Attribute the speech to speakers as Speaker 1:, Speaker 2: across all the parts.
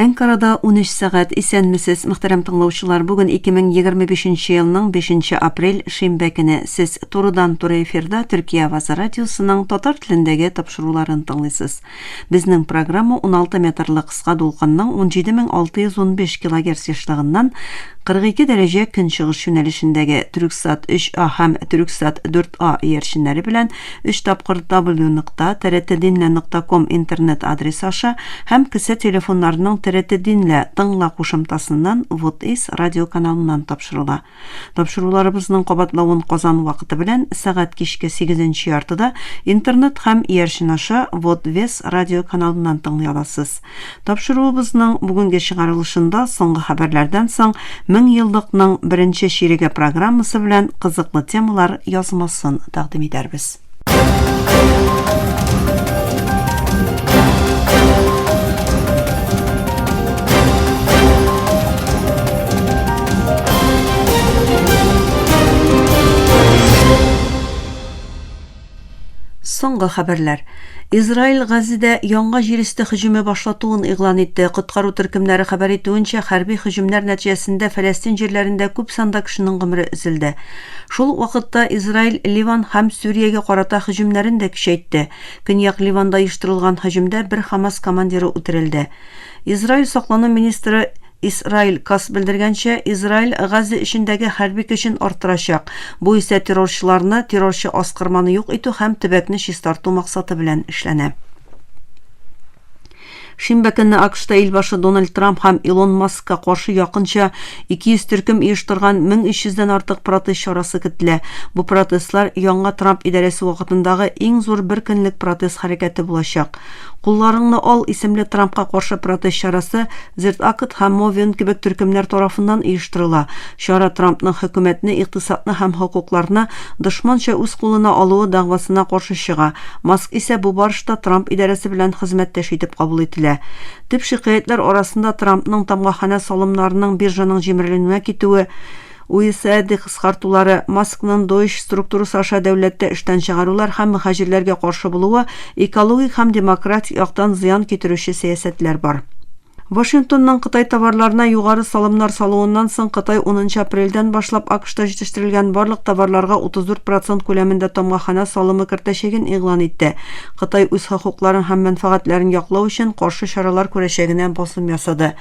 Speaker 1: Әнкарада 13 сәгать. Исәнмесез, мөхтәрәм тыңлаучылар. Бүген 2025 елның 5 апрель шимбә көне. Сез турыдан-туры эфирда Төркия авазы радиосының татар телендәге тапшыруларын тыңлыйсыз. Безнең программа 16 метрлы кыска дулкынның 17615 килогерц ешлыгыннан 42 дәрәҗә көнчыгыш юнәлешендәге Түрксат 3А һәм Түрксат 4А иярченнәре белән өч тапкыр W нокта TRT-Dinle нокта ком интернет адресы аша һәм кесә телефоннарының TRT Dinle тыңла кушымтасыннан Вот Is радиоканалыннан тапшырыла. Тапшыруларыбызның кабатлавын Казан вакыты белән сәгать кичке сигезенче яртыда интернет һәм иярчен аша Вот Вес радиоканалыннан тыңлый аласыз. Тапшыруыбызның бүгенге чыгарылышында соңгы хәбәрләрдән соң Меңьеллыкның беренче чиреге программасы белән кызыклы темалар язмасын тәкъдим итәрбез. Соңгы хәбәрләр. Израиль Газида яңа җир өсте һөҗүме башлатуын игълан итте. Коткару төркемнәре хәбәр итүенчә, хәрби һөҗүмнәр нәтиҗәсендә Фәләстин җирләрендә күп санда кешенең гомере өзелде. Шул ук вакытта Израиль Ливан һәм Сүриягә карата һөҗүмнәрен дә көчәйтте. Көньяк Ливанда оештырылган һөҗүмдә бер Хамас командиры үтерелде. Израиль саклану министры Исраил Кац белдергәнчә, Израиль Газа эчендәге хәрби көчен арттырачак, бу исә террорчыларны, террорчы аскырманы юк итү һәм төбәкне чистарту максаты белән эшләнә. Шимбә көнне АКШта илбашы Дональд Трамп һәм Илон Маскка каршы якынча 200 төркем оештырган 1300 дән артык протест чарасы көтелә. Бу протестлар яңа Трамп идарәсе вакытындагы иң зур бер көнлек протест хәрәкәте булачак. Кулларыңны ал исемле Трампка каршы протест чарасы Зертакт һәм Мовен кебек төркемнәр тарафыннан оештырыла. Чара Трампның хөкүмәтне, икътисадны һәм хокукларны дошманча үз кулына алуы дәгъвасына каршы чыга. Маск исә бу барышта Трамп идарәсе белән хезмәттәш итеп кабул ителә. Төп шикаятьләр арасында Трампның тамгаханә салымнарының биржаның җимерелүенә китүе, USAID кыскартулары, Маскның Дойч структурасы аша дәүләттә эштән чыгарулар һәм мөһаҗирләргә каршы булуы, экологик һәм демократик яктан зыян китерүче сәясәтләр бар. Вашингтонның Кытай товарларына югары салымнар салуыннан соң Кытай 10 нчы апрельдән башлап АКШта җитештерелгән барлык товарларга 34 процент күләмендә тамгаханә салымы кертәчәген игълан итте. Кытай үз хокукларын һәм мәнфәгатьләрен яклау өчен каршы чаралар күрәчәгенә басым ясады.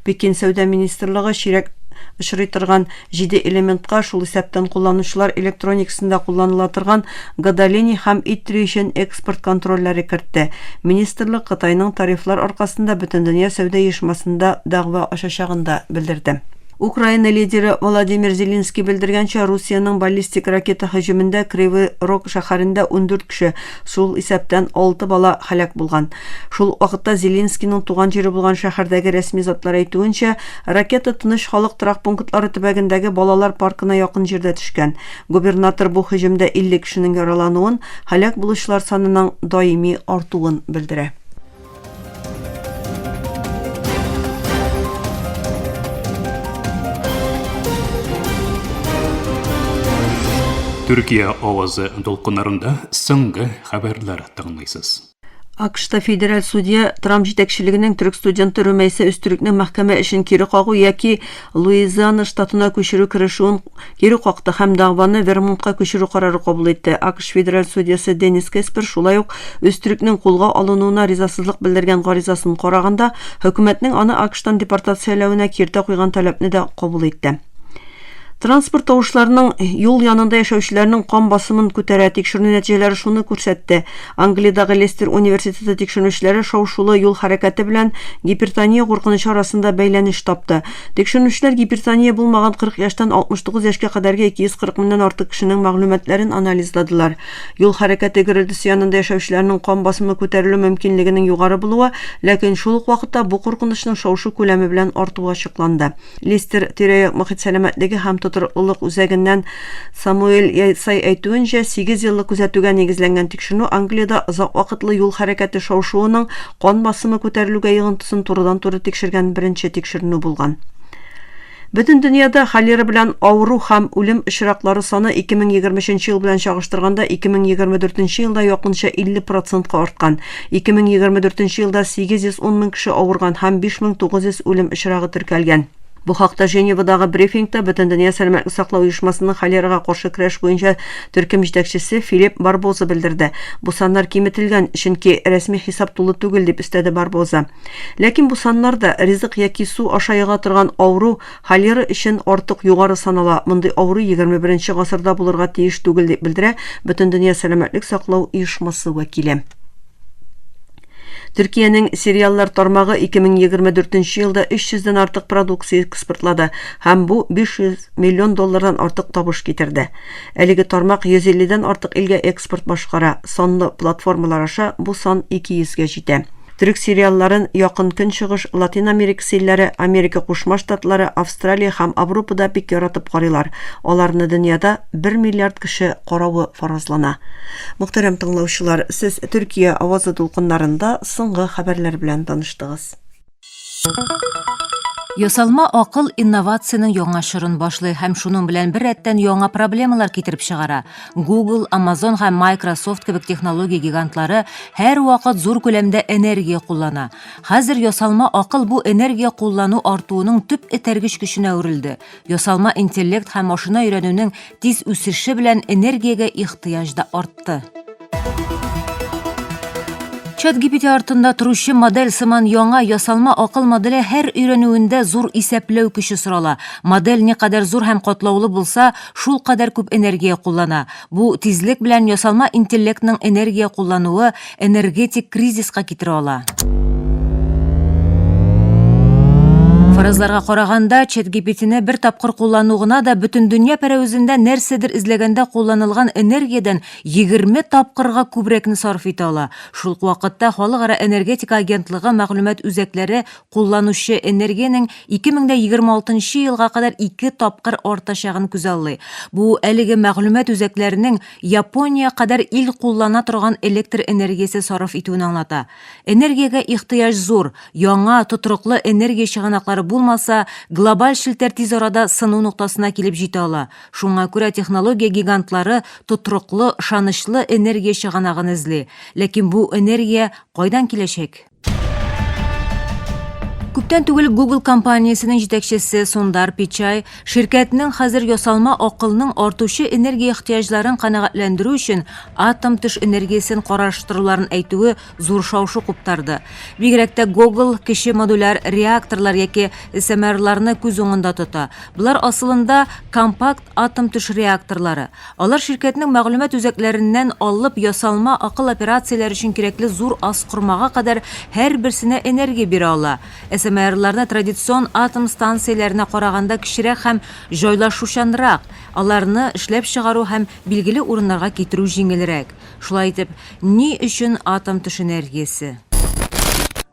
Speaker 1: Пекин сәүдә министрлыгы чирәк очрый торган җиде элементка, шул исәптән кулланучылар электроникасында кулланыла торган гадолиний һәм иттрий өчен экспорт контрольләре кертте. Министрлык Кытайның тарифлар аркасында Бөтендөнья сәүдә оешмасында дәгъва ачачагын да белдерде. Украина лидеры Владимир Зеленский белдергәнчә, Русиянең баллистик ракета һөҗүмендә Кривый Рог шәһәрендә 14 кеше, шул исәптән 6 бала һәлак булган. Шул ук вакытта Зеленскийның туган җире булган шәһәрдәге рәсми затлар әйтүенчә, ракета тыныч халык торак пунктлары төбәгендәге балалар паркына якын җирдә төшкән. Губернатор бу һөҗүмдә 50 кешенең яралануын, һәлак булучылар санының даими артуын белдерә.
Speaker 2: Төркия авазы дулкыннарында соңгы хәбәрләр тыңлыйсыз.
Speaker 1: АКШта федераль судья Трамп җитәкчелегенең төрек студенты Рүмәйсә Өстүркнең мәхкәмә эшен кире кагу яки Луизиана штатына күчерү керешүен кире какты һәм дәгъваны Вермонтка күчерү карары кабул итте. АКШ федераль судьясы Деннис Кеспер шулай ук Өстүркнең кулга алынуына ризасызлык белдергән гаризасын караганда, хөкүмәтнең аны АКШтан депортацияләвенә киртә куйган таләпне дә кабул итте. Транспорт тавышларының юл янында яшәүчеләрнең кан басымын күтәрә. Тикшеренү нәтиҗәләре шуны күрсәтте. Англиядәге Лестер университеты тикшеренүчеләре шау-шулы юл хәрәкәте белән гипертония куркынычы арасында бәйләнеш тапты. Тикшеренүчеләр гипертония булмаган 40 яшьтән 69 яшькә кадәрге 240 меңнән артык кешенең мәгълүматларын анализладылар. Юл хәрәкәте гөрелдесе янында яшәүчеләрнең кан басымы күтәрелү мөмкинлегенең югары булуы, ләкин шул ук вакытта бу куркынычның шау-шу күләме белән артуы ачыкланды. Листер тирә-як мохит сәламәтлеге һәм тотрыклылык үзәгеннән Самуэль Яйцай әйтүенчә, сигез еллык күзәтүгә нигезләнгән тикшеренү Англиядә озак вакытлы юл хәрәкәте шау-шуының кан басымы күтәрелүгә йогынтысын турыдан-туры тикшергән беренче тикшеренү булган. Бөтен дөньяда холера белән авыру һәм үлем очраклары саны 2023 ел белән чагыштырганда 2024 елда якынча 50 процентка арткан. 2024 елда 810 мең кеше авырган һәм 5900 үлем очрагы теркәлгән. Бу хакта Женевадагы брифингта Бөтендөнья сәламәтлек саклау оешмасының холерага каршы көрәш буенча төркем җитәкчесе Филипп Барбоза белдерде. Бу саннар киметелгән, чөнки рәсми хисап тулы түгел, дип өстәде Барбоза. Ләкин бу саннар да ризык яки су аша йога торган авыру холера өчен артык югары санала, мондый авыру 21 нче гасырда булырга тиеш түгел, дип белдерә Бөтендөнья сәламәтлек саклау оешмасы вәкиле. Төркиянең сериаллар тармагы 2024 елда 300 дән артык продукция экспортлады һәм бу 500 миллион доллардан артык табыш китерде. Әлеге тармак 150 дән артык илгә экспорт башкара, санлы платформалар аша бу сан 200 гә җитә. Төрек сериалларын Якын Көнчыгыш, Латин Америкасы илләре, Америка Кушма Штатлары, Австралия һәм Авропада бик яратып карыйлар. Аларны дөньяда бер миллиард кеше каравы фаразлана. Мөхтәрәм тыңлаучылар, сез Төркия авазы дулкыннарында соңгы хәбәрләр белән таныштыгыз.
Speaker 3: Ясалма акыл инновациянең яңа чорын башлый һәм шуның белән беррәттән яңа проблемалар китереп чыгара. Google, Amazon һәм Microsoft кебек технология гигантлары һәрвакыт зур күләмдә энергия куллана. Хәзер ясалма акыл бу энергия куллану артуының төп этәргеч көченә әверелде. Ясалма интеллект һәм машина өйрәнүнең тиз үсеше белән энергиягә ихтыяҗ да артты. ChatGPT артында торучы модель сыман яңа ясалма акыл моделе һәр өйрәнүендә зур исәпләү көче сорала. Модель никадәр зур һәм катлаулы булса, шул кадәр күп энергия куллана. Бу тизлек белән ясалма интеллектның энергия куллануы энергетик кризиска китерә ала. Фаразларга караганда, ChatGPT-не бер тапкыр куллану гына да бөтендөнья пәрәвезендә нәрсәдер эзләгәндә кулланылган энергиядән 20 тапкырга күбрәкне сарыф итә ала. Шул ук вакытта Халыкара энергетика агентлыгы мәгълүмат үзәкләре кулланучы энергиянең 2026 елга кадәр ике тапкыр артачагын күзаллый. Бу әлеге мәгълүмат үзәкләренең Япония кадәр ил куллана торган электр энергиясе сарыф итүен аңлата. Энергиягә ихтыяҗ зур, яңа, тотрыклы энергия чыганаклары булмаса, глобаль челтәр тиз арада сыну ноктасына килеп җитә ала. Шуңа күрә технология гигантлары тотрыклы, ышанычлы энергия чыганагын эзли. Ләкин бу энергия кайдан киләчәк? Күптән түгел Google компаниясенең җитәкчесе Сундар Пичай ширкәтнең хәзер ясалма акылның артучы энергия ихтыяҗларын канәгатьләндерү өчен атом-төш энергиясен караштыруларын әйтүе зур шау-шу куптарды. Бигрәк тә Google кече модуляр реакторлар яки SMR-ларны күз уңында тота. Болар асылында компакт атом-төш реакторлары. Алар ширкәтнең мәгълүмат үзәкләреннән алып ясалма акыл операцияләре өчен кирәкле зур аскормага кадәр һәрберсенә энергия бирә ала. СМРларны традицион атом станцияләренә караганда кечерәк һәм җайлашучанрак, аларны эшләп чыгару һәм билгеле урыннарга китерү җиңелрәк. Шулай итеп, ни өчен атом-төш энергиясе?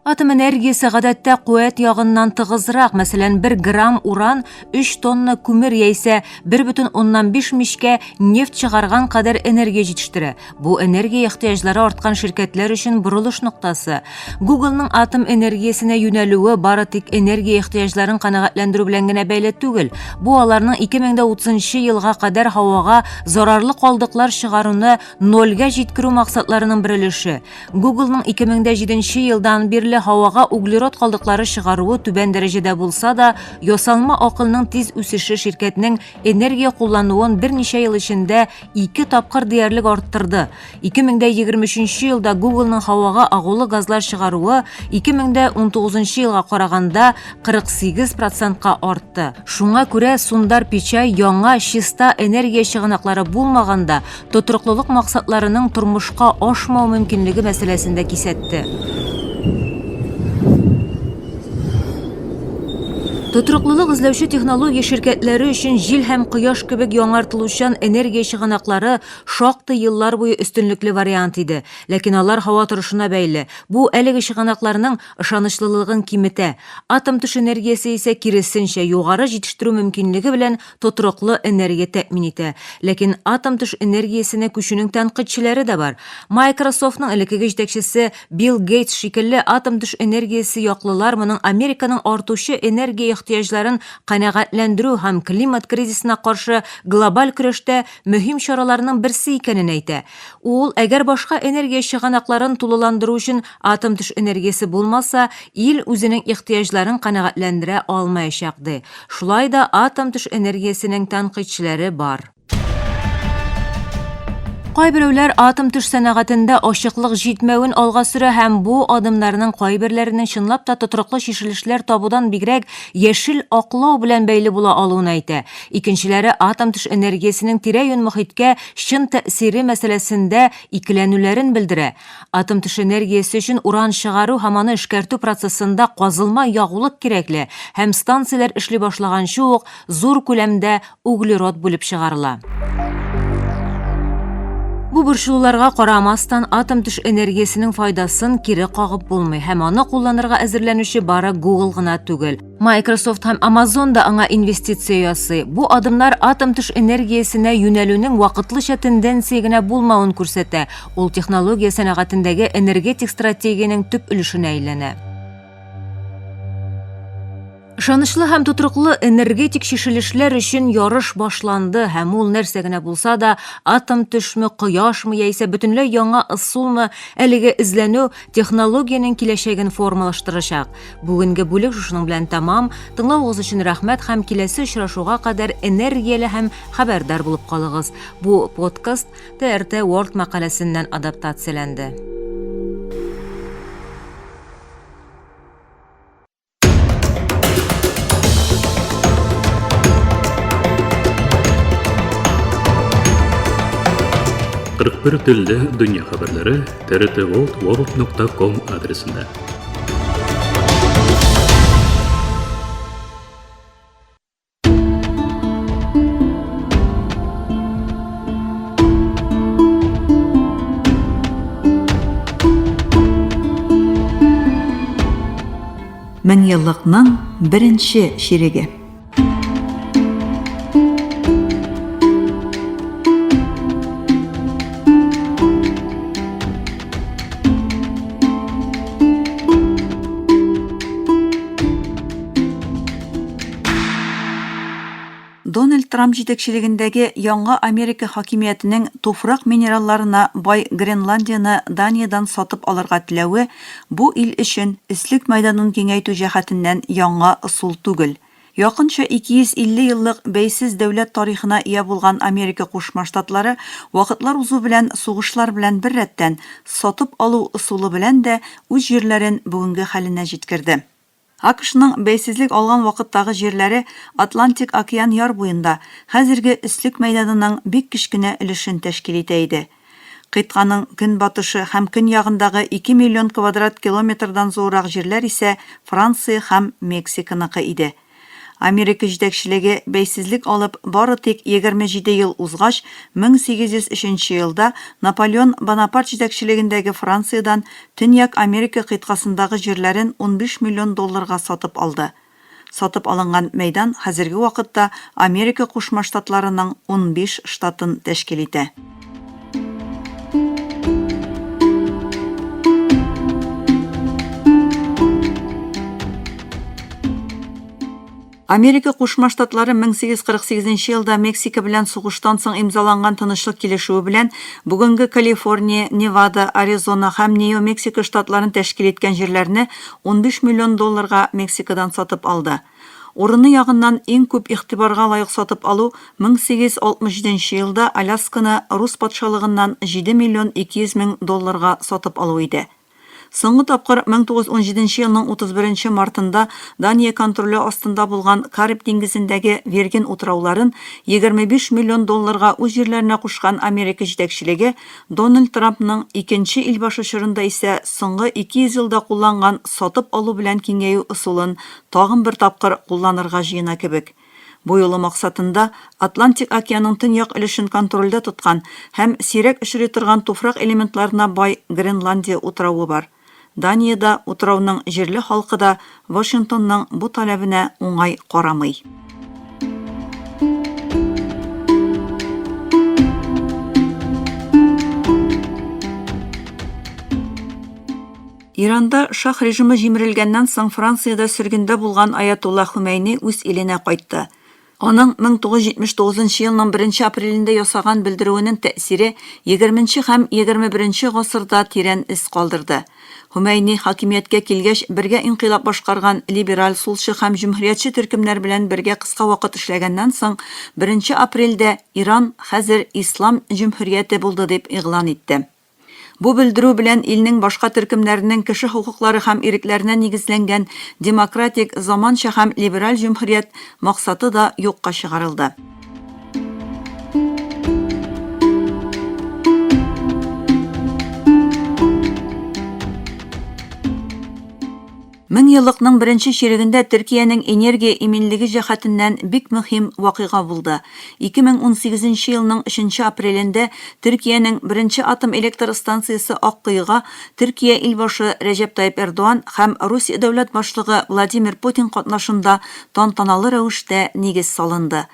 Speaker 3: Атом энергиясе гадәттә куәт ягыннан тыгызрак, мәсәлән, 1 грамм уран 3 тонна күмер яисә 1,5 мичкә нефть чыгарган кадәр энергия җитештерә. Бу энергия ихтыяҗлары арткан ширкәтләр өчен борылыш ноктасы. Google-ның атом энергиясенә юнәлүе бары тик энергия ихтыяҗларын канәгатьләндерү белән генә бәйле түгел. Бу аларның 2030 елга кадәр һавага зарарлы калдыклар чыгаруны нольгә җиткерү максатларының бер өлеше. Google-ның 2007 елдан бирле һавага углерод калдыклары чыгаруы түбән дәрәҗәдә булса да, ясалма акылның тиз үсеше ширкәтнең энергия куллануын берничә ел эчендә ике тапкыр диярлек арттырды. 2023 елда Google-ның һавага агулы газлар чыгаруы 2019 елга караганда 48 процентка артты. Шуңа күрә Сундар Пичай яңа чиста энергия чыганаклары булмаганда тотрыклылык максатларының тормышка ашмау мөмкинлеге мәсьәләсен дә кисәтте. Тотрыклылык эзләүче технология ширкәтләре өчен җил һәм кояш кебек яңартылучан энергия чыганаклары шактый еллар буе өстенлекле вариант иде. Ләкин алар һава торышына бәйле. Бу әлеге чыганакларның ышанычлылыгын киметә. Атом-төш энергиясе исә, киресенчә, югары җитештерү мөмкинлеге белән тотрыклы энергия тәэмин итә. Ләкин атом-төш энергиясенә күчүнең тәнкыйтьчеләре дә бар. Microsoft-ның элеккеге җитәкчесе Билл Гейтс шикелле атом-төш энергиясе яклылар моның Американың артучы энергия ихтыяҗ. ихтыяҗларын канәгатьләндерү һәм климат кризисына каршы глобаль көрәштә мөһим чараларның берсе икәнен әйтә. Ул, әгәр башка энергия чыганакларын тулыландыру өчен атом-төш энергиясе булмаса, ил үзенең ихтыяҗларын канәгатьләндерә алмаячак, ди. Шулай да атом-төш энергиясенең тәнкыйтьчеләре бар. Кайберәүләр атом-төш сәнәгатендә ачыклык җитмәвен алга сөрә һәм бу адымнарның кайберләренең чынлап та тотрыклы чишелешләр табудан бигрәк яшел аклау белән бәйле була алуын әйтә. Икенчеләре атом-төш энергиясенең тирә-юнь мохиткә чын тәэсире мәсьәләсендә икеләнүләрен белдерә. Атом-төш энергиясе өчен уран чыгару һәм аны эшкәртү процессында казылма ягулык кирәкле һәм станцияләр эшли башлаганчы ук зур күләмдә углерод бүлеп чыгарыла. Бу борчылуларга карамастан, атом-төш энергиясенең файдасын кире кагып булмый һәм аны кулланырга әзерләнүче бары Google гына түгел. Microsoft һәм Amazon да аңа инвестиция ясый. Бу адымнар атом-төш энергиясенә юнәлүнең вакытлыча тенденция генә булмавын күрсәтә, ул технология сәнәгатендәге энергетик стратегиянең төп өлешенә әйләнә. Ышанычлы һәм тотрыклы энергетик чишелешләр өчен ярыш башланды һәм ул нәрсә генә булса да, атом төшме, кояшмы яисә бөтенләй яңа ысулмы, әлеге эзләнү технологиянең киләчәген формалаштырачак. Бүгенге бүлек шушының белән тәмам. Тыңлавыгыз өчен рәхмәт һәм киләсе очрашуга кадәр энергияле һәм хәбәрдар булып калыгыз. Бу подкаст TRT World мәкаләсеннән адаптацияләнде.
Speaker 2: Кырык бер телдә дөнья хәбәрләре trtworld.com адресында.
Speaker 1: Меңьеллыкның беренче чиреге. Дональд Трамп җитәкчелегендәге яңа Америка хакимиятенең туфрак минералларына бай Гренландияне Даниядән сатып алырга теләве бу ил өчен өслек мәйданын киңәйтү җәһәтеннән яңа ысул түгел. Якынча 250 еллык бәйсез дәүләт тарихына ия булган Америка Кушма Штатлары вакытлар узу белән сугышлар белән беррәттән, сатып алу ысулы белән дә үз җирләрен бүгенге хәленә җиткерде. АКШның бәйсезлек алган вакыттагы җирләре Атлантик океан яр буенда, хәзерге өслек мәйданының бик кечкенә өлешен тәшкил итә иде. Кыйтганың көнбатышы һәм көньягындагы 2 миллион квадрат километрдан зуррак җирләр исә Франция һәм Мексиканыкы иде. Америка җитәкчелеге бәйсезлек алып бары тик 27 ел узгач, 1803 нче елда Наполеон Бонапарт җитәкчелегендәге Франциядән Төньяк Америка кыйтгасындагы җирләрен 15 миллион долларга сатып алды. Сатып алынган мәйдан хәзерге вакытта Америка Кушма Штатларының 15 штатын тәшкил итә. Америка Кушма Штатлары 1848 нче елда Мексика белән сугыштан соң имзаланган тынычлык килешүе белән бүгенге Калифорния, Невада, Аризона һәм Нью-Мексика штатларын тәшкил иткән җирләрне 15 миллион долларга Мексикадан сатып алды. Урыны ягыннан иң күп игътибарга лаек сатып алу 1867 нче елда Алясканы Рус патшалыгыннан 7 миллион 200 мең долларга сатып алу иде. Соңгы тапкыр 1917 нче елның 31 нче мартында Дания контроле астында булган Кариб диңгезендәге Виргин утрауларын 25 миллион долларга үз җирләренә кушкан Америка җитәкчелеге Дональд Трампның икенче илбашы чорында исә соңгы 200 елда кулланган сатып алу белән киңәю ысулын тагын бер тапкыр кулланырга җыена кебек. Бу юлы максатында Атлантик океанның төньяк өлешен контрольдә тоткан һәм сирәк очрый торган туфрак элементларына бай Гренландия утравы бар. Дания дә, утрауның җирле халкы да Вашингтонның бу таләбенә уңай карамый. Иранда шах режимы җимерелгәннән соң Франциядә сөргендә булган Аятулла Хөмәйни үз иленә кайтты. Аның 1979 нчы елның беренче апрелендә ясаган белдерүенең тәэсире егерменче һәм егерме беренче гасырда тирән эз калдырды. Хөмәйни хакимияткә килгәч бергә инкыйлаб башкарган либераль, сулчы һәм җөмһүриятче төркемнәр белән бергә кыска вакыт эшләгәннән соң беренче апрельдә Иран хәзер Ислам җөмһүрияте булды дип игълан итте. Бу белдерү белән илнең башка төркемнәренең кеше хокуклары һәм ирекләренә нигезләнгән демократик, заманча һәм либераль җөмһүрият максаты да юкка чыгарылды. Меңьеллыкның беренче чирегендә Төркиянең энергия иминлеге җәһәтеннән бик мөһим вакыйга булды. 2018 нче елның өченче апрелендә Төркиянең беренче атом электр станциясе Аккоега Төркия илбашы Рәҗәп Тайип Эрдоан һәм Русия дәүләт башлыгы Владимир Путин катнашында тантаналы рәвештә нигез салынды.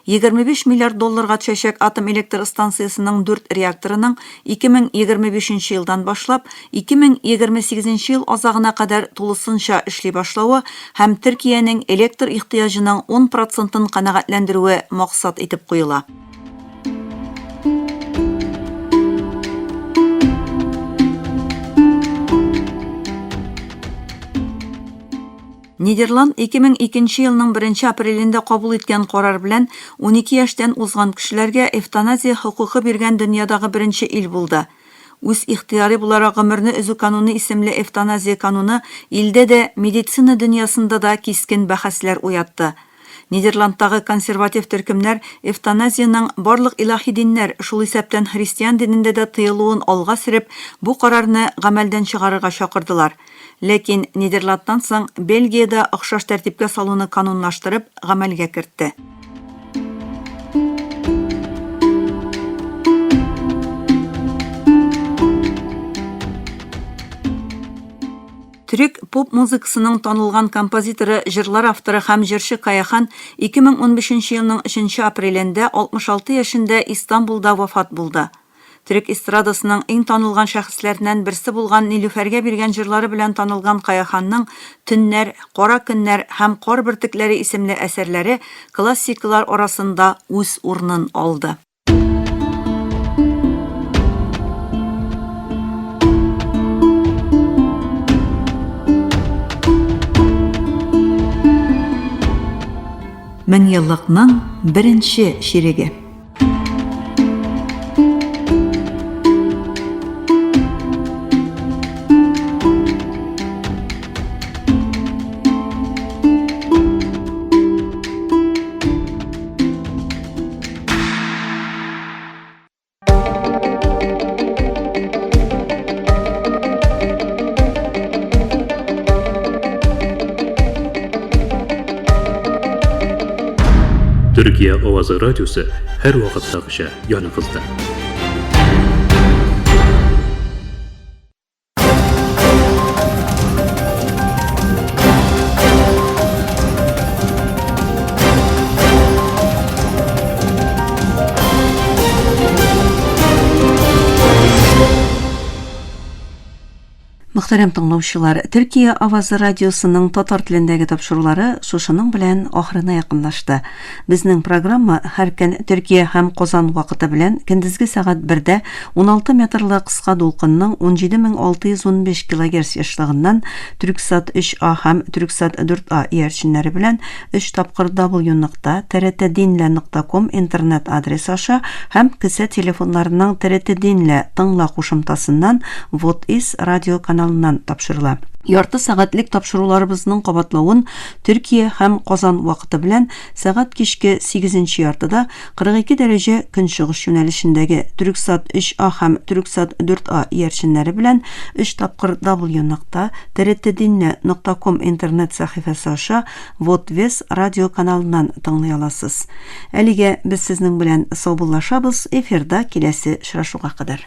Speaker 1: 25 миллиард долларга төшәчәк атом электр станциясенең дүрт реакторының 2025 нче елдан башлап 2028 нче ел азагына кадәр тулысынча эшли башлавы һәм Төркиянең электр ихтыяҗының 10 процентын канәгатьләндерүе максат итеп куела. Нидерланд 2002 нче елның беренче апрелендә кабул иткән карар белән 12 яшьтән узган кешеләргә эвтаназия хокукы биргән дөньядагы беренче ил булды. Үз ихтыяри буларак гомерне өзү кануны исемле эвтаназия кануны илдә дә, медицина дөньясында да кискен бәхәсләр уятты. Нидерландтагы консерватив төркемнәр эвтаназиянең барлык илаһи диннәр, шул исәптән христиан динендә дә тыелуын алга сөреп, бу карарны гамәлдән чыгарырга чакырдылар. Ләкин Нидерландтан соң Бельгия дә охшаш тәртипкә салуны канунлаштырып, гамәлгә кертте. Төрек поп-музыкасының танылган композиторы, җырлар авторы һәм җырчы Каяхан 2015 нче елның өченче апрелендә 66 яшендә Истанбулда вафат булды. Төрек эстрадасының иң танылган шәхесләреннән берсе булган Нилүфәргә биргән җырлары белән танылган Каяханның Төннәр, кара көннәр һәм Кар бөртекләре исемле әсәрләре классикалар арасында үз урынын алды. Меңьеллыкның беренче чиреге.
Speaker 2: Төркия авазы радиосы һәрвакыттагыча яныгызда.
Speaker 1: Мөхтәрәм тыңлаучылар, Төркия авазы радиосының татар телендәге тапшырулары шушының белән ахырына якынлашты. Безнең программа һәр көн Төркия һәм Казан вакыты белән көндезге сәгать 1-дә 16 метрлы кыска дулкынның 17615 килогерц ешлыгыннан Түрксат 3А һәм Түрксат 4А иярченнәре белән өч тапкыр w нокта trtdinle нокта ком интернет адресы аша һәм кесә телефоннарының TRT-Dinle тыңла кушымтасыннан Вот Is радио каналыннан тапшырыла. Ярты сәгатьлек тапшыруларыбызның кабатлавын Төркия һәм Казан вакыты белән сәгать кичке сигезенче яртыда 42 дәрәҗә көнчыгыш юнәлешендәге Түрксат 3А һәм Түрксат 4А иярченнәре белән өч тапкыр w нокта trtdinle нокта ком интернет сәхифәсе аша Вот Вес радио каналыннан тыңлый аласыз. Әлегә без сезнең белән саубуллашабыз, эфирда киләсе очрашуга кадәр.